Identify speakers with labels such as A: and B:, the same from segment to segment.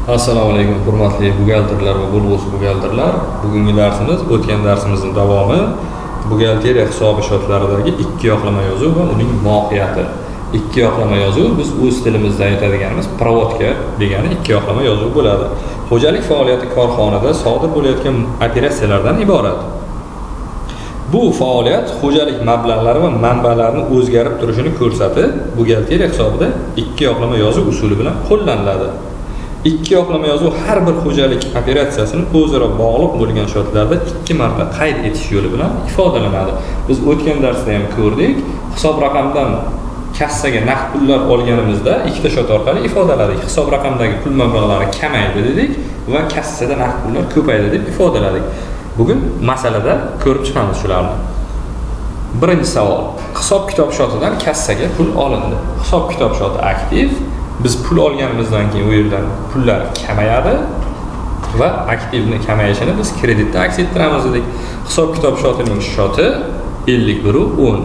A: Assalomu alaykum, hurmatli buxgalterlar va bo'lg'usi buxgalterlar. Bugungi darsimiz o'tgan darsimizning davomi: buxgalteriya hisobi schotlaridagi ikki yoqlama yozuv va uning mohiyati. Ikki yoqlama yozuv, biz o'z tilimizda aytadiganimiz проводка degani ikki yoqlama yozuv bo'ladi. Xo'jalik faoliyati korxonada sodir bo'layotgan operatsiyalardan iborat. Bu faoliyat xo'jalik mablag'lari va manbalarini o'zgarib turishini ko'rsatib, buxgalteriya hisobida ikki yoqlama yozuv usuli bilan qo'llaniladi. Ikki yoqlama yozuv har bir xo'jalik operatsiyasini o'zaro bog'liq bo'lgan schotlarda ikki marta qayd etish yo'li bilan ifodalanadi. Biz o'tgan darsda ham ko'rdik, hisob raqamdan kassaga naqd pullar olganimizda ikkita schot orqali ifodaladik. Hisob raqamdagi pul mablag'lari kamaydi dedik va kassada naqd pullar ko'paydi deb ifodaladik. Bugun masalada ko'rib chiqamiz shularni. Birinchi savol: hisob kitob schotidan kassaga pul olindi. Hisob kitob schoti aktiv. Biz pul olganimizdan keyin u yerdan pullar kamayadi va aktivni kamayishini biz kreditda aks ettiramiz dedik. Hisob kitob schotining schoti 51,10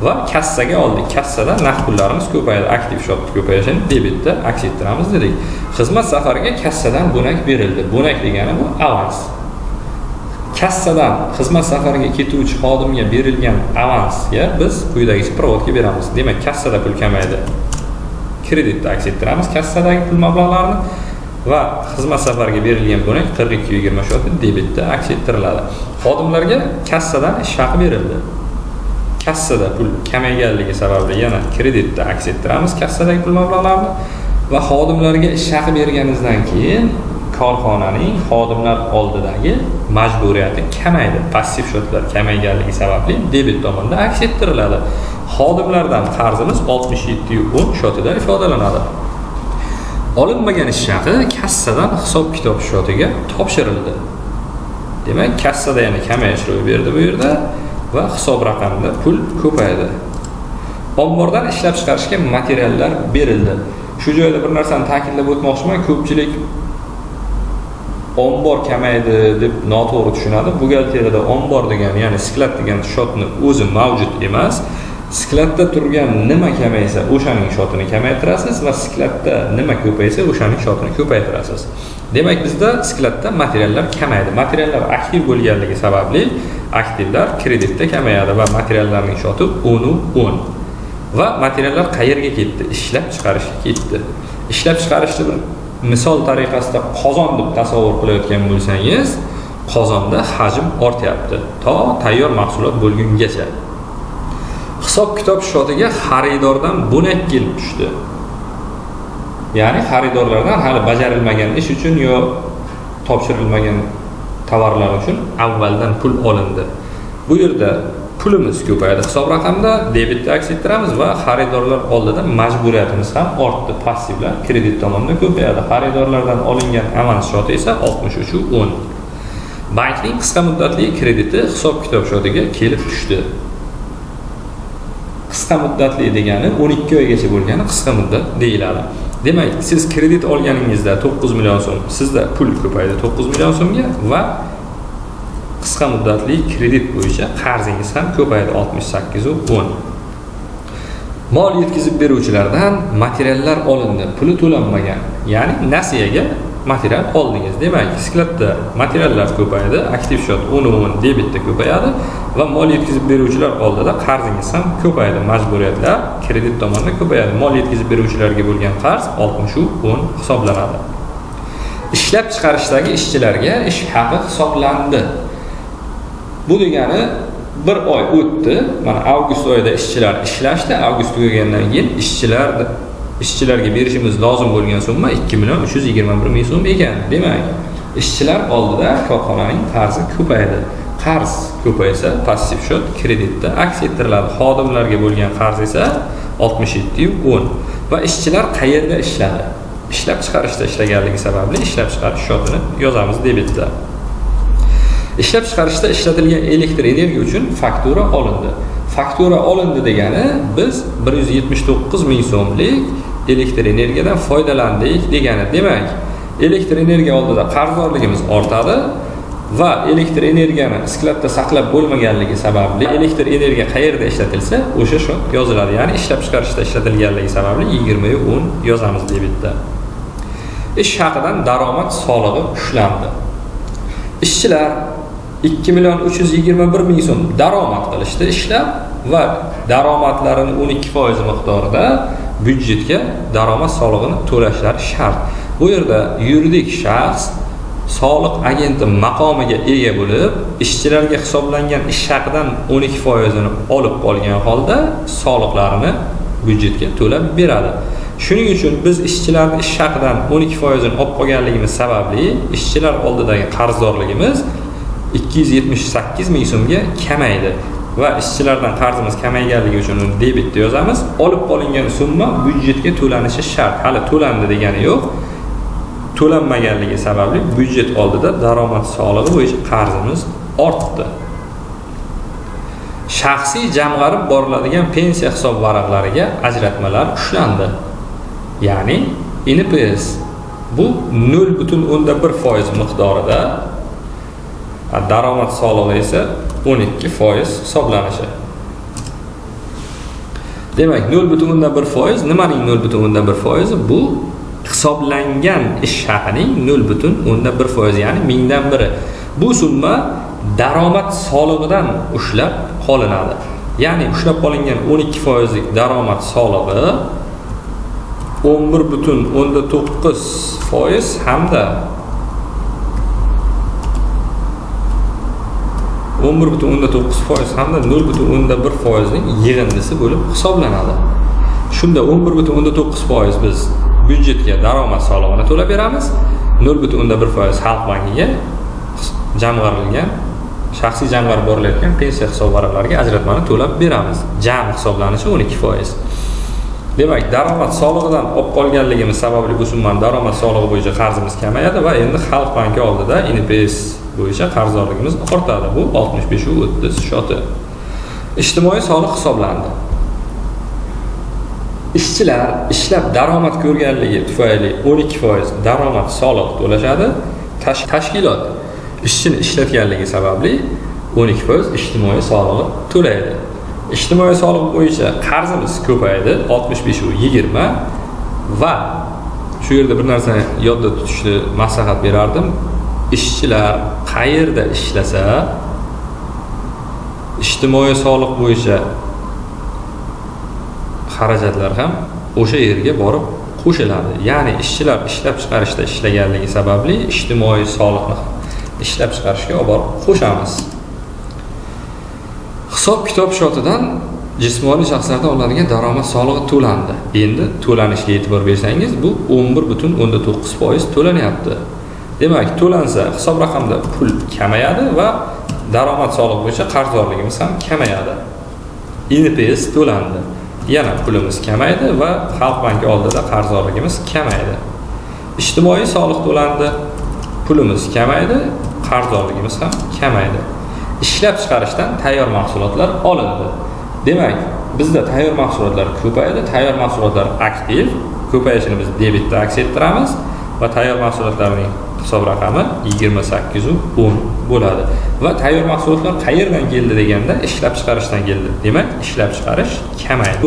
A: va kassaga oldik. Kassada naqd pullarimiz ko'payadi. Aktiv schotni ko'payishini debitda aks ettiramiz dedik. Xizmat safariga kassadan bo'nak berildi. Bo'nak degani bu avans. Kassadan xizmat safariga ketuvchi xodimga berilgan avansga biz quyidagicha проводка beramiz. Demak, kassada pul kamaydi, kreditda aks ettiramiz kassadagi pul mablag'larini va xizmat safariga berilgan bo'nak 42,20 schoti debitda aks ettiriladi. Xodimlarga kassadan ish haqi berildi. Kassada pul kamayganligi sababli yana kreditda aks ettiramiz kassadagi pul mablag'larini va xodimlarga ish haqi berganimizdan keyin korxonaning xodimlar oldidagi majburiyati kamaydi. Passiv schotlar kamayganligi sababli debit tomonda aks ettiriladi. Xodimlardan qarzimiz 67,10 schotida ifodalanadi. Olinmagan ish haqi kassadan hisob kitob schotiga topshirildi. Demak, kassada yana kamayish ro'y berdi bu yerda va hisob raqamida pul ko'paydi. Ombordan ishlab chiqarishga materiallar berildi. Shu joyda bir narsani ta'kidlab o'tmoqchiman. Ko'pchilik ombor kamaydi deb noto'g'ri tushunadi. Buxgalteriyada ombor degan, ya'ni склад degan schotni o'zi mavjud emas. Склад da turgan nima kamaysa, o'shaning schotini kamaytirasiz va склад da nima ko'paysa, o'shaning schotini ko'paytirasiz. Demak, bizda склад da materiallar kamaydi. Materiallar aktiv bo'lganligi sababli aktivlar kreditda kamayadi va materiallarning schoti 10,10. Va materiallar qayerga ketdi? Ishlab chiqarishga ketdi. Ishlab chiqarishni bir misol tariqasida qozon deb tasavvur qilayotgan bo'lsangiz, qozonda hajm ortyapti to tayyor mahsulot bo'lgungacha. Hisob kitob schotiga xaridordan bo'nak kelib tushdi. Ya'ni xaridorlardan hali bajarilmagan ish uchun yo topshirilmagan tovarlar uchun avvaldan pul olindi. Bu yerda pulimiz ko'payadi, hisob raqamda debitda aks ettiramiz va xaridorlar oldida majburiyatimiz ham ortdi. Passivlar kredit tomonda ko'payadi. Xaridorlardan olingan avans schoti esa 63,10. Bankning qisqa muddatli krediti hisob kitob schotiga kelib tushdi. Qisqa muddatli degani 12 oygacha bo'lgani qisqa muddat deyiladi. Demak, siz kredit olganingizda 9 million so'm, sizda pul ko'paydi 9 million so'mga va qisqa muddatli kredit bo'yicha qarzingiz ham ko'paydi 68,10. Mol yetkazib beruvchilardan materiallar olindi, puli to'lanmagan, ya'ni nasiyaga material oldingiz. Demak, склад da materiallar ko'paydi, aktiv schot 10,10 debitda ko'payadi va mol yetkazib beruvchilar oldida qarzingiz ham ko'paydi. Majburiyatlar kredit tomonda ko'payadi. Mol yetkazib beruvchilarga bo'lgan qarz 60,10 hisoblanadi. Ishlab chiqarishdagi ishchilarga ish haqi hisoblandi. Bu degani bir oy o'tdi. Mana, avgust oyida ishchilar ishlashdi. Avgust tugagandan keyin ishchilarga berishimiz lozim bo'lgan summa 2 million 321 ming so'm ekan. Demak, ishchilar oldida korxonaning qarzi ko'paydi. Qarz ko'paysa, passiv schot kreditda aks ettiriladi. Xodimlarga bo'lgan qarz esa 67,10. Va ishchilar qayerda ishladi? Ishlab chiqarishda ishlaganligi sababli ishlab chiqarish schotini yozamiz debitda. Ishlab chiqarishda ishlatilgan elektr energiya uchun faktura olindi. Faktura olindi degani biz 179 ming so'mlik elektr energiyadan foydalandik degani. Demak, elektr energiya oldida qarzdorligimiz ortadi va elektr energiyani склад da saqlab bo'lmaganligi sababli elektr energiya qayerda ishlatilsa, o'sha schot yoziladi. Ya'ni ishlab chiqarishda ishlatilganligi sababli 20,10 yozamiz debitda. Ish haqidan daromad solig'i ushlandi. Ishchilar 2 321 000 so'm daromad qilishdi ishlab va daromadlarini 12% miqdorida byudjetga daromad solig'ini to'lashlari shart. Bu yerda yuridik shaxs soliq agenti maqomiga ega bo'lib, ishchilarga hisoblangan ish haqidan 12%ini olib qolgan holda soliqlarini byudjetga to'lab beradi. Shuning uchun biz ishchilarni ish haqidan 12%ini olib qolganligimiz sababli ishchilar oldidagi qarzdorligimiz 278 ming so'mga kamaydi va ishchilardan qarzimiz kamayganligi uchun uni debitda yozamiz. Olib qolingan summa byudjetga to'lanishi shart. Hali to'landi degani yo'q. To'lanmaganligi sababli byudjet oldida daromad solig'i bo'yicha qarzimiz ortdi. Shaxsiy jamg'arib boriladigan pensiya hisob varaqlariga ajratmalar ushlandi. Ya'ni NPS bu 0,1% miqdorida, daromad solig'i esa 12% hisoblanishi. Demak, 0,1% nimaning 0,1%? Bu hisoblangan ish haqining 0,1%, ya'ni 1000dan biri. Bu summa daromad solig'idan ushlab qolinadi. Ya'ni ushlab qolingan 12%lik daromad solig'i 11,9% hamda 11,9% hamda 0,1% ning yig'indisi bo'lib hisoblanadi. Shunda 11,9% biz byudjetga daromad solig'ini to'lab beramiz, 0,1% Xalq bankiga jamg'arilgan, shaxsiy jamg'arib borilayotgan pensiya hisob varaqlariga ajratmani to'lab beramiz. Jam hisoblanishi 12%. Demak, daromad solig'idan olib qolganligimiz sababli bu summani daromad solig'i bo'yicha qarzimiz kamayadi va endi Xalq banki oldida NPS bo'yicha qarzdorligimiz ortadi. Bu 65,30 shoti. Ijtimoiy soliq hisoblandi. Ishchilar ishlab daromad ko'rganligi tufayli 12% daromad soliq to'lashadi. Tashkilot ishchini ishlatganligi sababli 12% ijtimoiy solig'i to'laydi. Ijtimoiy soliq bo'yicha qarzimiz ko'paydi, 65,20 va shu yerda bir narsani yodda tutishni maslahat berardim. Ishchilar qayerda ishlasa, ijtimoiy soliq bo'yicha xarajatlar ham o'sha yerga borib qo'shiladi. Ya'ni ishchilar ishlab chiqarishda ishlaganligi sababli ijtimoiy soliqni ishlab chiqarishga olib borib qo'shamiz. Hisob-kitob shotidan jismoniy shaxslardan olinadigan daromad solig'i to'landi. Endi to'lanishiga e'tibor bersangiz, bu 11,9% to'lanyapti. Demak, to'lansa hisob raqamda pul kamayadi va daromad solig'i bo'yicha qarzdorligimiz ham kamayadi. NPS to'landi. Yana pulimiz kamaydi va Xalq banki oldida qarzdorligimiz kamaydi. Ijtimoiy soliq to'landi. Pulimiz kamaydi, qarzdorligimiz ham kamaydi. Ishlab chiqarishdan tayyor mahsulotlar olindi. Demak, bizda tayyor mahsulotlar ko'paydi, tayyor mahsulotlar aktiv, ko'payishini biz debitda aks ettiramiz va tayyor mahsulotlarning hisob raqami 28,10 bo'ladi. Va tayyor mahsulotlar qayerdan keldi deganda ishlab chiqarishdan keldi. Demak, ishlab chiqarish kamaydi.